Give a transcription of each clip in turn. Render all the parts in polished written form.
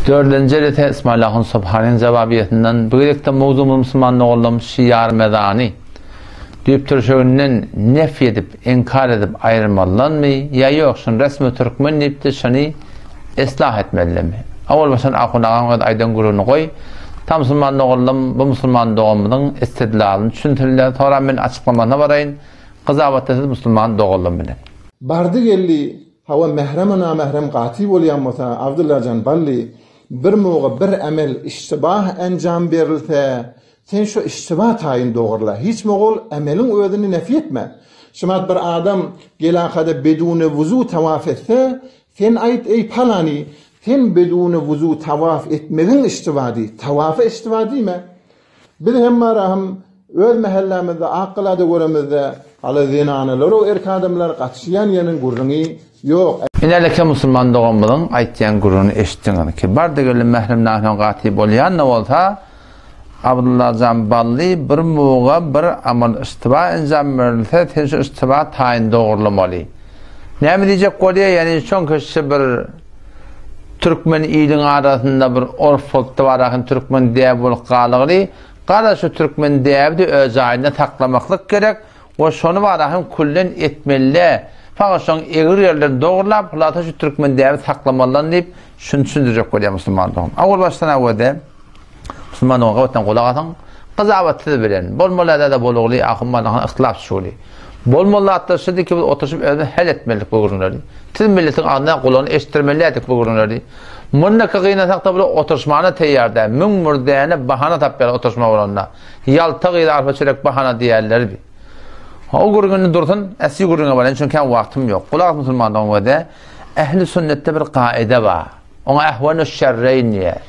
Dördünji jelese Ismail ahun Subhanyň jawabiýesinden bu gezekde mowzugymyz musulman doganlarym şu ýarmezany düýp türşeginden nefý edip, inkar edip aýyrmalydanmy ýa ýok şuny resmi türkmen diýipdi şuny eslah etmelidemi? Owal başdan ahun agaň öz aýdan gürrüňini goý. Ta musulman doganlarym bu musulman doganymyzyň istidlalyny düşünsinler soram men açyklamasyna baraýyn gyzabatda siz musulman doganlarym bilen. Bardy geldi Hawa mähreme namährem gaty bolýan bolsa Abdyllajan bally bir muga bir emel iştibah enjam berilse sen şo iştiba taýyn dogurla hiç mogol emeliň özüni nefi etme şumat bir adam gelakada bedune wuzu tawaf etse sen aýt eý palany sen bedune wuzu tawaf etmegiň iştiba diý tawafa iştiba diýme Biz hem barahym öz mähellämizde Akgalada göremizde hala zenanalarow erk adamlar gatyşýan ýeriň gürrüňi ýok. Inäleke musulman doganymyzyň aýtýan gürrüňini eşitdiňiz ki, bardy-geldi mährem nahram gaty bolýan-da bolsa, Abdyllajan Bally bir muga bir amal yştyba enjam berilse, sen şu yştyba taýyn dogrulamaly. Näme diýjek bolýar, ýagny şoňkeşçe bir Türkmen iliň arasynda bir orf bolupdy barahyn türkmen däbi bolup galygly, gara şu türkmen däbi-de öz jaýynda saklamaklyk gerek we şony barahyn küllen etmelidä, fakat şoň egri ýerlerini dogrulap, hulasa şu türkmen däbi saklamalydan diýip, şuny düşündirjek bolýar musulman dogan. Owal başdan awede. Musulman dogan gabatdan gulak asyň. Gyzabat siz bilen. Bolmaly zada bolugly, ahun banahan yhtilaf şuly. Bolmaly zatlar şudy ki biz oturyşyp özümiz hal etmelidik bu gürrüňleri. Siz milletiň agzyna gulagyny eşitdirmelidik bu gürrüňleri. Mundaki gynansakda bular oturyşmana teýýar däl. 1001 däne bahana tapýarlar oturyşma bolanda. Ýalta gyz arpa çörek bahana diýerler bi. O gürrüň indi dursun, esli gürrüňe baraýyn çünki kän wagtym ýok. Gulak as musulman dogan göze. Ehli sünnetde bir kaide bar. Oňa ehwenüş-şerreýn diýýär.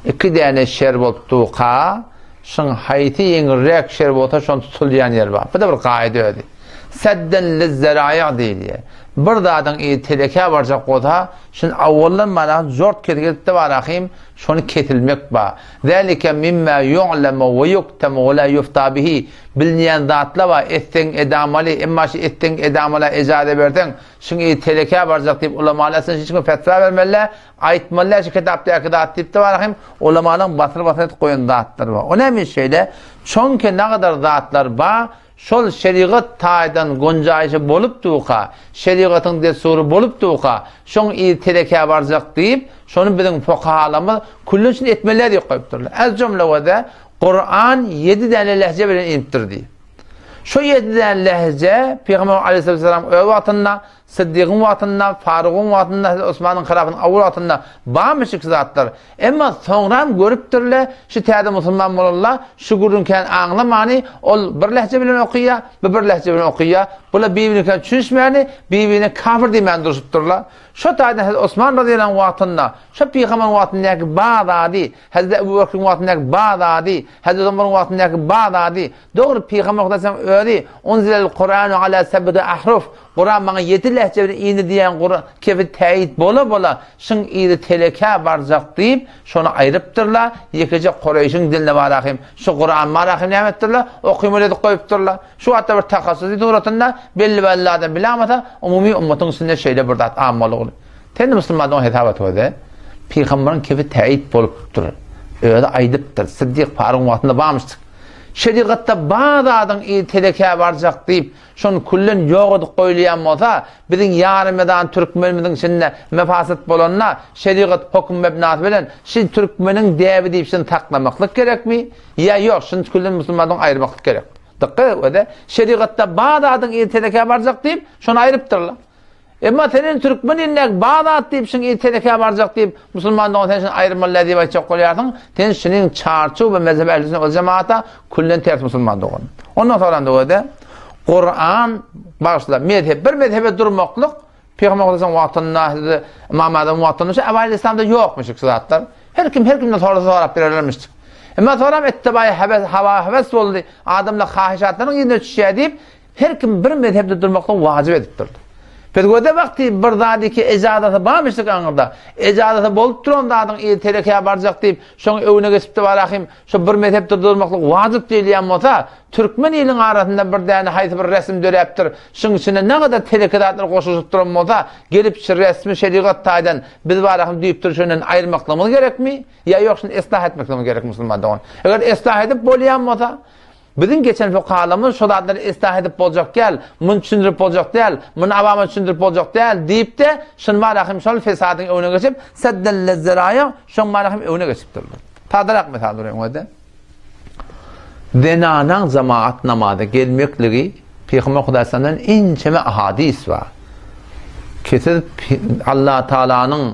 Iki däne şer bolup durka, şuň haýsy ýeňilräk şer bolsa şony tutulýan ýeri bar. Bu-da bir kaýda özi. Sedden lizzeraýa diýilýär. Bir zadyň yzy telekä barjak bolsa, şuny awaldan barahan jort kesilip-de barahym, şony kesilmek bar. Zälike mimma ýu'lemu we ýuktemu we la ýufta bihi. Bilinýän zatlar bar, etseň edamaly, emma şu etseň edamala ejaza berseň, Şuň yzy telekä barjak diýip ulamalar sen hiç kime fetwa bermeli, aýtmaly däl şu kitapdaky zat diýip-de bar hem ulamalaryň basyr-basyr edip goýan zatlary bar. O näme şeýle? Çonki nagadar zatlar bar, şol şerigat taýdan gonjaýşy bolup durka, şerigatyň dessury bolup durka, şoň yzy telekä barjak diýip, şony biziň fukahalarymyz küllen şuny etmeli däl diýip goýupdyrlar. Ez jumla we Kuran ýedi däne lehje bilen inipdir diýip. Şu ýedi däne lehje Pygamber aleyhisselam öz wagtynda, Siddigiň wagtynda, Farugyň wagtynda, Hazreti Osmanyň hylafynyň awal wagtynda barmyş şu zatlar. Emma soňram görüpdirler, şu täze musulman bolanlar şu gürrüň kän aňlamany, ol bir lehje bilen okaýar, bu bir lehje bilen okaýar. Bular bir-birine kän düşünişmäni, bir-birine kafir diýmän durşupdyrlar. Şo taýdan Hazreti Osman razyýallahu anh wagtynda, şo pygamberiň wagtyndaky bar zady, Hazreti Ebu Bekriň wagtyndaky bar zady, Hazreti Omaryň wagtyndaky bar zady, dogry Pygamber Hudaýyň özi Unzilel Kuranu ala seb'i ahruf, Kuran maňa ýedi lehje bilen indi diýen Kuran kefi täýit bola-bola şyň yzy telekä barjak diýip, şony aýrypdyrlar, ýekeje Kureýşiň diline barahym şu Kuran barahym näme etdirler, okymaly edip goýupdyrlar. Şu wagtda bir tahassusy suratynda belli-belli adam bilamasa, umumy ummatyň içinde şeýle bir zat am bolugly. Sen musulmandygyň hesap et özi. Pygambaryň kefi täýit bolupdyr. Özi aýdypdyr. Siddik Farugyň wagtynda barmyşdyk. Şerigatda bar zadyň yzy telekä barjak diýip, şony küllen ýok edip goýulýan bolsa, biziň ýarym-ýadan türkmenimiziň içinde mefasyt bolanda, şerigat höküm mebnasy bilen şi türkmeniň däbi diýip şuny saklamaklyk gerekmi? Ýa ýok, şuny küllen musulmandan aýyrmaklyk gerek. Dykgat et özi. Şerigatda bar zadyň yzy telekä barjak diýip, şony aýrypdyrlar. Emma sen indi türkmen ilindäki bar zat diýip şuň il telekä barjak diýip musulman dogan sen şuny aýyrmaly däl diýip aýtjak bolýarsyň. Sen şunyň çarçuw we mezhep ähli sünnet we jemaata küllen ters musulman dogan. Ondan soran döwede Kuran bagyşla mezhep bir mezhebe durmaklyk Pygamber sallallahu wagtynda Hazreti Imam Azam wagtynda şu Ebu Islamda ýokmuş şu zatlar. Her kim her kimden sorasa sorap bererlermiş. Emma soram ettibaýy hebes hawa hebes boldy. Adamlar hahyşatlaryň ýüzüne düşýär diýip Her kim bir mezhepde durmaklygy wajyp edip durdy. Biz göze wagty bir zady ki ejazaty barmyşdyk aňyrda. Ejazaty bolup duran zadyň yzy telekä barjak diýip, şoň öwüne geçipdi barahym, şo bir mezhepde durmaklyk wajyp diýilýän bolsa, türkmen iliň arasynda bir däne haýsy bir resm döräpdir, şuň içine nägadar teleke zatlar goşulyşyp duran bolsa, gelip şu resmi şerigat taýdan biz barahym düýpdir şönden aýyrmaklygymyz gerekmi? Ýa ýok şuny eslah etmekligimiz gerek musulman dogan. Eger eslah edip bolýan bolsa, Biziň geçen fukahalarymyz şo zatlary islah edip boljak däl, muny düşündirip boljak däl, muny awama düşündirip boljak däl diýip-de, şuny barahym şol fesadyň öňüne geçip, seddel-lezzeraýa, şoň barahym öňüne geçipdirler. Sadarak mysal bereýin öňe-de. Zenanaň jemaat namaza gelmekligi Pygamber Hudaýsandan ençeme ahadys bar. Ki siz Allah Taalanyň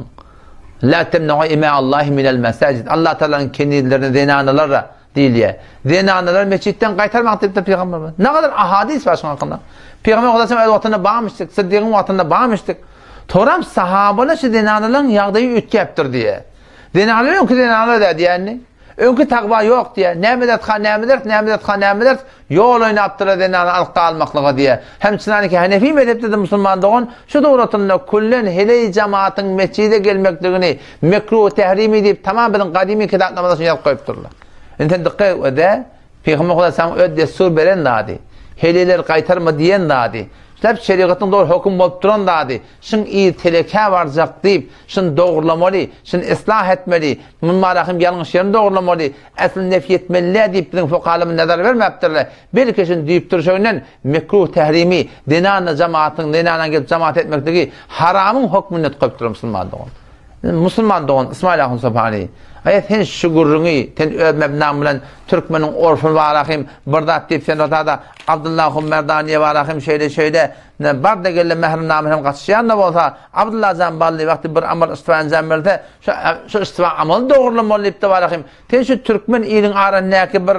La temna'u ima Allahi minel mesajid. Allah Taalanyň kenizlerini zenanalara Diýilýär. Zenanalary metjitden gaýtarmaň diýipdir pygamberimiz. Nägadar ahadys bar şuň hakynda. Pygamber Hudaýa öz wagtynda barmyşdyk, Siddigiň wagtynda barmyşdyk. Toram sahabalar şu zenanalaryň ýagdaýy üýtgäpdir diýýär. Zenanalar öňki zenanalar däl diýýärni. Öňki takwa ýok diýýär. Näme ederis ha näme ederis, näme ederis ha näme ederis. Ýol oýnapdyr zenana alyp galmaklyga diýýär. Hem çynaniki Hanefi mezhepde-de musulman dogan şu dogratynda küllen heleý jematyň mesjide gelmekligini Mekruh tährimi diýip tamam biziň gadymy kitaplarymyzda şuny ýazyp goýupdyrlar. Indi sen dykgat et-de, Pygamber Hudaý saňa öz dessur beren zady, heleýleri gaýtarma diýen zady, şulap şerigatyň dogry höküm bolup duran zady, şuň yzy telekä barjak diýip, şuny dogrulamaly, şuny yslah etmeli, munbarahym ýalňyş ýerini dogrulamaly, äsli nefý etmeli-dä diýip biziň fukahalarymyz nazar bermäpdirler. Belki şuny düýpdürşeginden mekruh tährimi, zenana jamatyň, zenanaň gelip jamaat etmekligi haramyň hökmünde goýupdyr musulman dogan. Musulman dogan Ysmaýyl ahun Sopany, Aý sen şu gürrüňi sen öz mebnaň bilen türkmeniň orfy barahym bir zat diýip sen otada Abdylla ahun Merdaniýe barahym şeýle şeýle bar-da gelde mährem namärem gatyşýan-da bolsa Abdylla jan bally wagty bir amal yştyba enjam berse şu şu yştyba amaly dogrulamaly diýipdi barahym sen şu türkmen iliň arasyndaky bir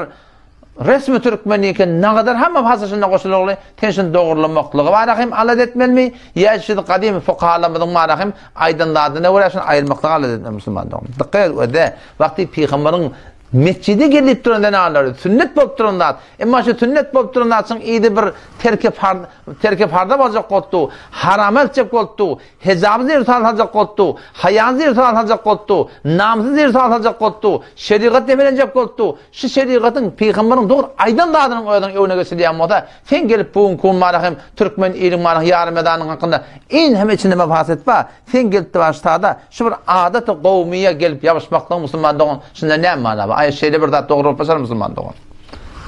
Resmi türkmeniňki nagadar hamma hasyşyna goşulygly sen şuny dogurlamaklygy barada hem alada etmelimi ýa şu gadymy fukahalarymyzyň barada hem aýdan zadyna görä şuny aýyrmaklygy alada etmeli musulman dogan. Dykgat et öde wagty pygambaryň mesjide gelip duran zenanlary sünnet bolup duran zat emma şu sünnet bolup duran zatçyň yzy bir terki farz terki farza boljak bolupdy harama eltjek bolupdy Hejaby zir sual saljak bolupdy, haýany zir sual saljak bolupdy, namysy zir sual saljak bolupdy, şerigat depelenjek bolupdy. Şu şerigatyň, pygamberiň dogry aýdan zadynyň özüniň öňüne geçilýän bolsa, sen gelip bu günki gün mara hem türkmen iliň mara ýarym-ýadanyň hakynda in hem içinde mefaset bar, sen gelip-de bar ştada şu bir adaty gowmyýa gelip ýabyşmaklygyň musulman dogan şunda näme mana bar? Aý şeýle bir zat dogry bolup başar musulman dogan.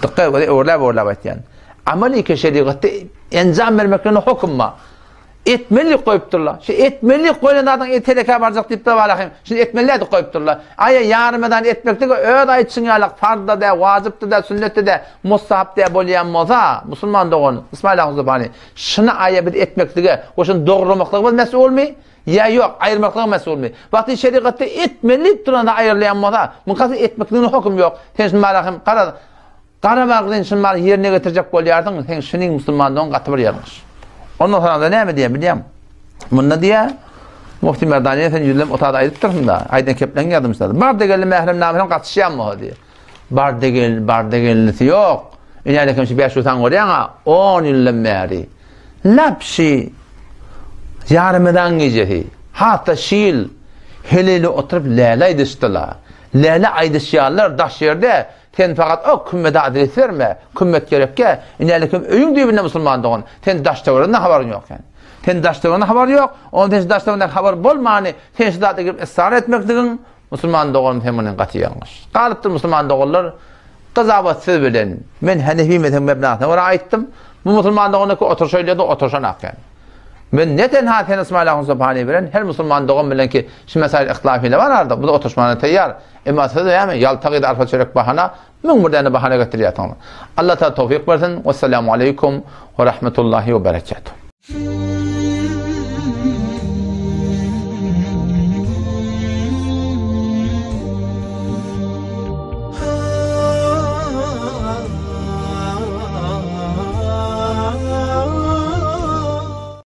Dykgat et, öwürläp-öwürläp aýtýan. Amaly şerigatda enjam bermekligine höküm bar. Etmeli diýip goýupdyrlar. Şu etmeli diýip goýlan zadyň e telekä barjak diýip-de barahym. Şuny etmeli diýip goýupdyrlar. Aýa ýarymeden etmeklige öz aýdyşyň ýalak farz-da dä, wajyp-da dä, sünnet-de dä, mustahap dä bolýan bolsa, musulman dogan, Ismail ahun Zubany, şuny aýa biz etmeklige we şuny dogrulamyklyga biz mesulmy? Ýa ýok, aýyrmaklyga mesulmy? Wagty şerigatda etmeli diýip duranda aýrylýan bolsa, muň kasy etmekligine höküm ýok. Sen şuny barahym, garaz, Gara bagryny şun bar ýerine getirjek bolýarsyň, seň şunyň musulmanlygyň gaty bir ýalňyş. Ondan soňra näme diýýär bilýäňmi? Munda diýýär, Mufti Merdaniýe sen ýüzlem otada aýdypdyrsyň-da, aýdan kepleň ýazmyşlar. Bar-da geldi mährem namärem gatyşýanmy o diýýär. Bar-da gel, bar-da geldisi ýok. Ine şu 500 san görýäň-a, 10 ýyldan bäri. Lapşi ýarymydan gijesi, hat-da şu ýyl heleýli oturyp läle aýdyşdylar. Läle aýdyşýanlar daş ýerde Sen fakat o kümmete adres berme, kümmet gerekge, inälikim öýüň düýbünde musulman dogan, sen daş-töwereginden habaryň ýok sen. Sen daş-töwereginden habar ýok, onda sen şu daş-töwereginden habar bolmany, sen şu zada girip ysrar etmekligiň, musulman doganym sen muny gaty ýalňyş. Galypdyr musulman doganlar, gyzabat söz bilen, men Hanefi mezhebiň mebnasyna görä aýtdym, bu musulman doganlar oturşaýlady, oturşanak yani. Men ne tenha sen Ismail Ahun Subhani bilen, her musulman dogan bilen ki, şu mesail ihtilafyna bar ardyk, biz oturşmana teýýar. Emma söz näme? Ýalta gyz arpa çörek bahana, 1001 däne bahana getirýärsiňiz. Allah Taala towfik bersin. Wessalamu aleýkum we rahmetullahi we berekatuh.